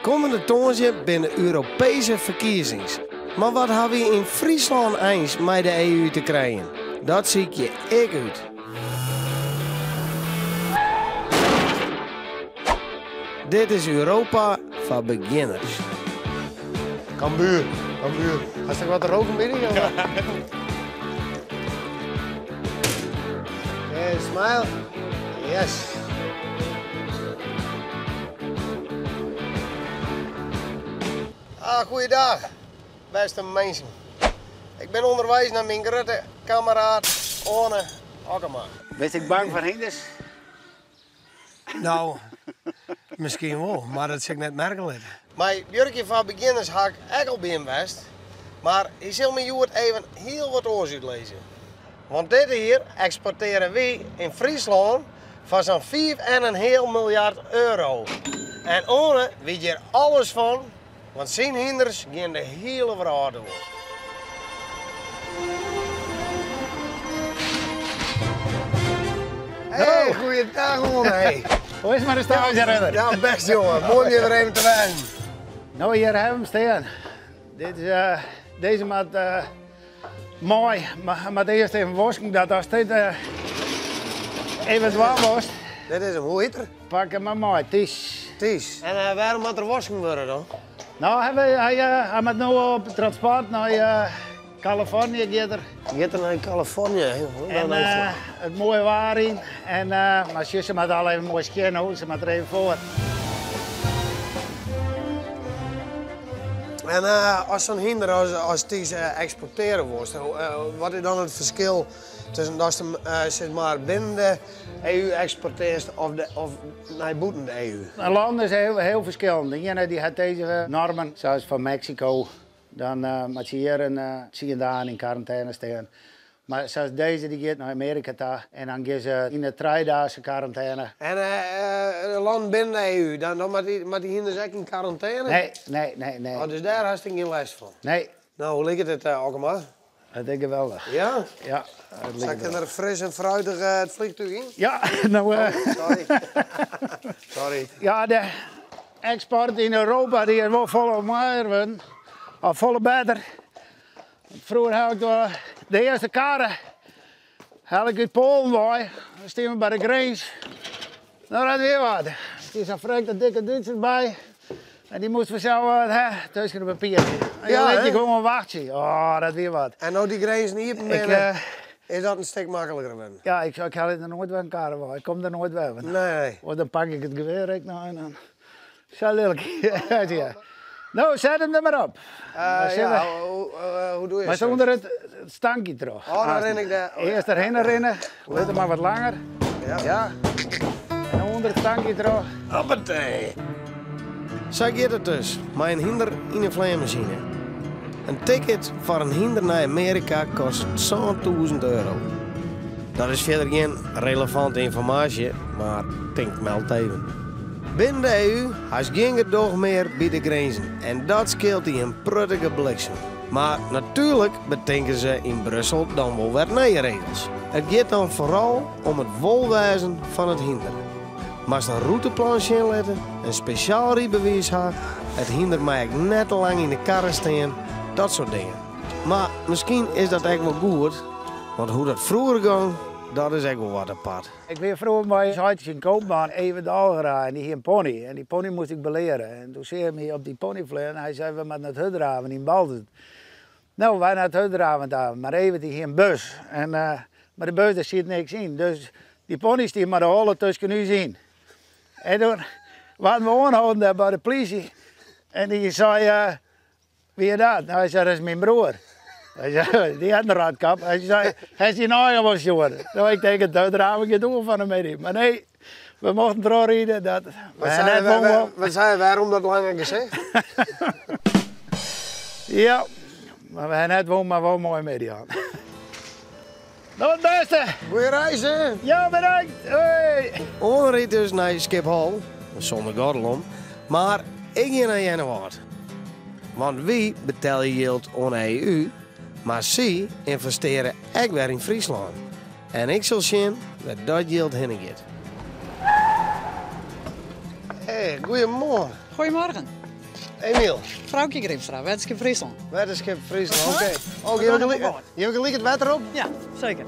Kommende tongersdei binne Europeeske ferkiezings. Mar wat ha wy yn Fryslân eins mei de EU te krijen? Dat sykje ik út. Dit is Europa foar begjinners. Cambuur, Cambuur. Hast ek wat te roken by dy? Hey, smile. Yes. Ah, goeiedag, bêste minsken. Ik bin ûnderweis nei myn grutte kammeraat Oane Okkema. Bist ek bang foar hynders? No, miskien wol, mar dat sil ik net merke litte. Mei Buorkjen foar begjinners ha ik ek al by him west, mar hy sil my hjoed even hiel wat oars útlizze. Want dit jier eksportearje wy yn Fryslân foar sa'n 5,5 miljard euro. En Oane wit hjir alles fan, want syn hynders gean de hiele wrâld oer. Hey, goeiedag Oane. Hey. Hoe is it mei de staazjerinner? Ja, bêst jonge. Moai om hjir wer even te wêzen. No, hjir ha we him stean. Dit is, uh, dizze moat uh, Moai, mar moat earst even wosken dat ast dit even dwaan wolst. Dit is him, hoe hjit er? Pak him mar mei, Thys. Thys. En wêrom moat er wosken wurde dan? No, hy moat no op transport nei Californië giet er. Giet er nei Californië? En it moaie waar yn. En, mar sjoch, se moat al even moai skjin, ho. Se moat der even foar. En as sa'n hynder as Thys eksportearje wolst, wat is dan it ferskil tusken datst him sis mar binnen de EU eksportearst of nei bûten de EU? De lannen is hiel, hiel ferskillend. De iene dy hat dizze normen, sa as fan Meksiko, dan moat se hjir in tsien dagen yn karantêne stean. Mar sa as dizze, dy giet nei Amearika ta en dan gean se yn de trijedaagse karantêne. En de lannen binnen de EU, dan moat dy hynders ek yn karantêne? Nee, nee, nee, nee. Oh, dus dêr hast gjin lêst fan? Nee. No, hoe liket it, Okkema? It is geweldich. Ja? Ja. Sa kin er fris en fruitich it fleantúch yn? Ja, no... Oh, sorry. Sorry. Ja, de eksport yn Europa dy is wol folle moaier wurden, of folle better. Froeger ha ik de earste karre helle ik út Poalen wei. Dan stean we by de grins. No, dat wie wat. Der stie sa'n frekte dikke Dútser by. En dy moast fansels wat ha tusken de papieren. En Ja, lit je hè? gewoan wachtsje. Oh, dat wie wat. En no't dy grinzen iepen Ik, binne, is dat in stik makliker wurden? Ja, ik helje der noait wer in karre wei. Ik kom der noait wer. Nee. Want dan pak ik it gewear ek noch en dan sa lilk. Ja. No, set him der mar op. Ja, hoe doe je Moatst dat? ûnder it stankje troch. Oh, dan rin ik dêr. Oh, ja. Earst derhinne rinne, lit him mar wat langer. Ja. Ja. En ûnder it stankje troch. Hoppatee. Sa giet it dus, mei in hynder yn in fleanmasine. In ticket foar in hynder nei Amearika kostet 7000 euro. Dat is fierder gjin relevante ynformaasje, mar tink meld even. Binnen de EU hast gjin gedoch mear by de grinzen en dat skeelt dy in protte gebliksem. Mar natuerlik betinke se yn Brussel dan wol wer nije regels. It giet dan foaral om it wolwêzen fan it hynder. Moatst in rûteplan sjen litte, in spesjaal rydbewiis ha, it hynder mei ek net te lang yn de karre stean, dat soart dingen. Mar miskien is dat ek wol goed, want hoe't dat froeger gong, dat is ek wol wat apart. Ik wie froeger mei heit syn koopman Evert Algra en dy hie in pony en dy pony moast ik beleare. En doe seach hy my op dy pony fleanen en hy sei, we moatte nei it hurddraven yn Boalsert. No, wy nei it hurddraven ta, mar Evert dy hie in bus en mar de bus dêr siet niks yn, dus dy pony stie mei de holle tusken ús yn. En doe waarden we oanholden dêr by de plysje en dy sei, Wie is dat? No, hy sei, dat is myn broer. Hy sei, dy hat in rotkop. Hy sei, hast dyn eigen wol sjoen? No, ik tink, it hurddraven giet oer fan 'e middei. Mar nee, we mochten trochride. Dat, Wat sei, net wol, wat sei wêrom dat lange gesicht? Ja, mar we ha net wûn, mar wol moaie middei hân. No, it bêste! Goeie reis, hè? Ja, bedankt! Hoi! Oane rydt dus nei Skiphol, sûnder gordel om, mar ik gean nei Earnewâld. Want wy betelje jild oan de EU, mar sy ynvestearje ek wer yn Fryslân. En ik sil sjen wêr't dat jild hinne giet. Hey, goeiemoarn. Goedemorgen. Emiel. Froukje Grimstra, Wetterskip Fryslân. Wetterskip Fryslân, oké. Oh, gean we gelyk it wetter op? Ja, seker.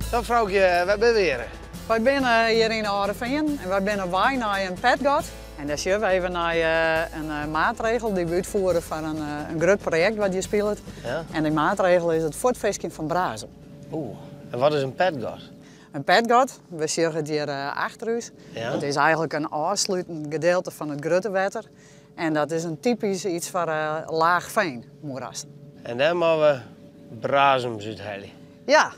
Sa Froukje, wêr binne we hjir? Wy binne hjir yn Alde Feanen en wy binne op wei nei in petgat. En dêr sjogge we even nei in maatregel dy't we útfiere foar in grut projekt wat hjir spilet. En dy maatregel is it fuortfiskjen fan brazem. Oeh, en wat is in petgat? In petgat, we sjogge it hjir achter ús. Dat is eigentlik in ôfslutend gedeelte fan it grutte wetter. En dat is in typysk iets foar laagfeanmoerassen. En dêr moatte we brazems úthelje? Ja.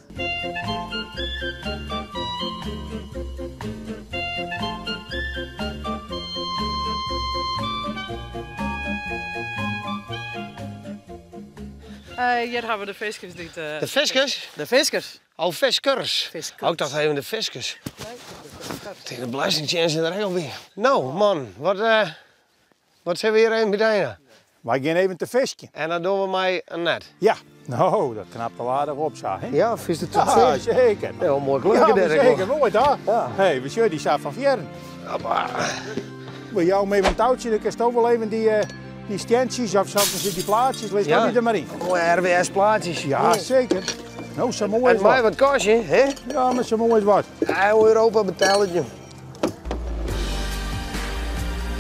Hjir hawwe we de fiskers dy't. De fiskers? De fiskers. Oh, fiskers. Fiskers. Oh, ik tocht even de fiskers. Nee, de fiskers. Tegen de belastingtsjinst is der ek al by. No, man, wat, uh, wat sille we hjir even by Wy gean even te fiskjen. En dat dogge we mei in net? Ja. No, dat knapt al aardich op sa, hè? Ja, fynst it Ja, seker. Ja, moai kleurke Ja, seker, moai toch? Ja. Hey, we sjogge dy sa fan fierren. Hoppa. We jou him even in toutsje, dan kinst wol even dy, uh, dy stientsjes of zo, dy plaatsjes, lis ja. dy der mar yn. Moaie RWS plaatsjes. Ja, seker. No, sa moai is wat. wat kostje, hè? Ja, mar sa moai is wat. Ja, Europa betellet je.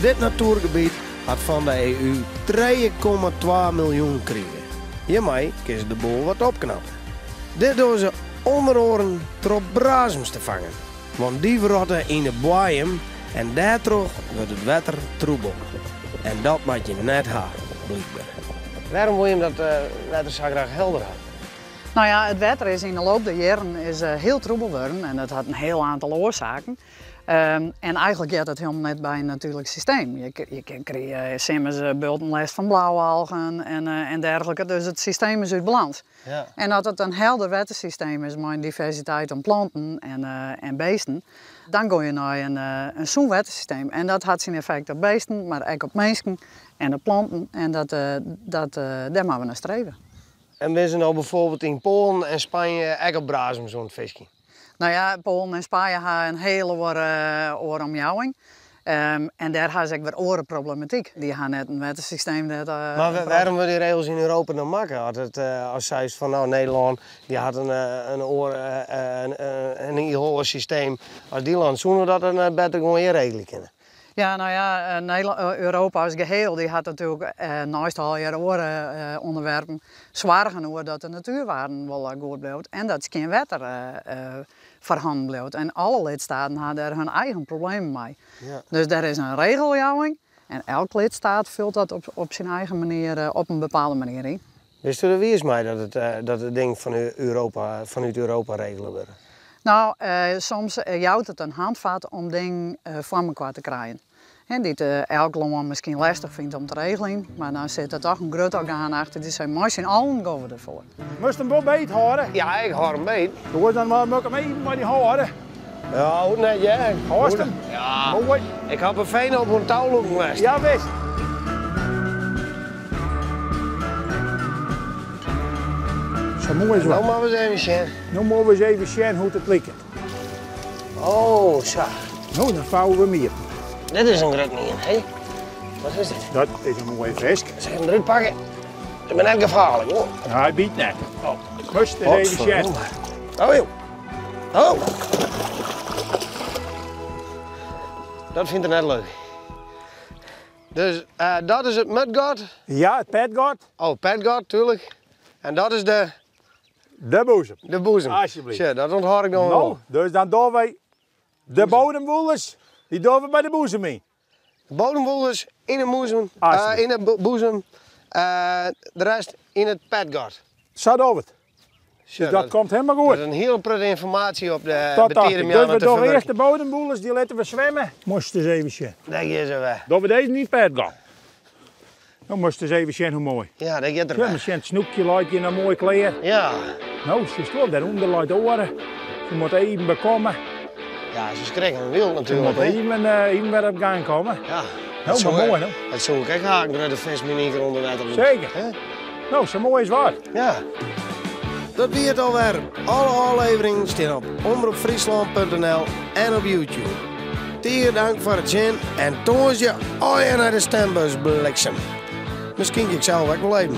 Dit natoergebiet hat fan de EU 3,2 miljoen krigen. Hjirmei kinne se de boel wat opknappe. Dit dogge se ûnder oaren troch brazems te fangen, want dy wrotte yn de boaiem en dêrtroch wurdt it wetter troebel. En dat moat je net ha, blykber. Wêrom wol jim dat wetter sa graach helder ha? No ja, it wetter is yn de loop der jierren is hiel troebel wurden en dat hat in hiel oantal oarsaken. En eigentlik heart dat hielendal net by in natuerlik systeem. Je krije simmers bulten lêst fan blau-algen en dergelike, dus it systeem is út balâns. En as it in helder wettersysteem is mei in diversiteit oan planten en beesten, dan gean je nei in sûn wettersysteem. En dat hat syn effekt op beesten, mar ek op minsken en op planten en dat, dat, dêr moatte we nei streve. En binne se no bijvoorbeeld yn Poalen en Spanje ek op brazems oan it fiskjen? No ja, Poalen en Spanje ha in hiele oare, oare omjouwing. En dêr ha se ek wer oare problematyk. Dy ha net in wettersysteem dêr't. Mar wêrom wurde dy regels yn Europa dan makke? As it, as seist fan no, Nederlân dy hat in, in oar, in, in hiel oar systeem as dy lannen. Soene we dat dan net better gewoan hjir regelje kinne? Ja, no ja, Europa as geheel dy hat natuerlik neist allegear oare ûnderwerpen soargen oer dat de natuerwaarden wol goed bliuwt en dat skjin wetter foarhannen bliuwt. En alle lidstaten ha dêr hun eigen problemen mei. Dus der is in regeljouwing en elk lidstaat fult dat op syn eigen manier, op in bepaalde manier yn. Bisto der wiis mei dat it, dat it ding fan Europa, fanút Europa regele wurde? No, soms jout it in handvat om dingen foar mekoar te krijen. Dy't elk lân miskien lestich fynt om te regeljen, mar dan sit der toch in grut orgaan achter dy't seit, mei syn allen gean we derfoar. Moatst him wol beet hâlde? Ja, ik hâld him beet. Doe dan moat ik him even mei dy hâlde. Ja, hoecht net, hear. Hâldst him? Ja. Moai. Ik ha op 'e op oan toulûken west. Ja, wist. Sa moai is wat. No moatte we ris even sjen. No moatte we ris even sjen hoe't it liket. Oh, sa. No, dan fouwe we him iepen. Dit is in grutten ien, hé? Wat is dit? Dat is in moaie fisk. Sil even derút pakke. It is net gefaarlik, hoor. No, hy byt net. Oh. Moatst ris even sjen. Oh, joh. Oh! Dat fynt er net leuk. Dus uh, dat is it mudgat? Ja, it petgat. Oh, petgat, tuurlijk. En dat is de... De boezem. De boezem. Alsjeblieft. Sjoch, dat ûnthâld ik dan No, wol. dus dan dogge wy de bodemwoelers, dy dogge we by de boezem yn. De bodemwoelers yn de boezem, uh, yn de boezem, uh, de rest yn it petgat. Sa dogge we it. Dus dat komt helemaal goed. Dat is in hiele protte ynformaasje op de Dat dacht betiide ik. Dus we te dogge earst ferwurkjen. de bodemwoelers, dy litte we swimme. Moatst ris even sjen. Dêr gean se wer. Dogge we dizze yn it petgat. No moatst ris even sjen hoe moai. Ja, dêr giet er Ja, wer. mar sjen, it snoekje leit hjir no moai klear. Ja. No, sjochst wol, dêrûnder leit oare. Se moat even bekomme. Ja, se skrikke wyld Se natuerlik. moat hè. even, even wer op gang komme. Ja. No, mar moai, no. Dat soe ik ek ha, in grutte fisk my yn ien kear ûnder wetter lûkt. Seker. Hè? No, sa moai is wat. Ja. Dat wie it alwer. Alle ôfleveringen stean op omropfryslân.nl en op YouTube. Tige dank foar it sjen en tongersdei allegear nei de stembus, bliksem. Miskien gean ik sels ek wol even.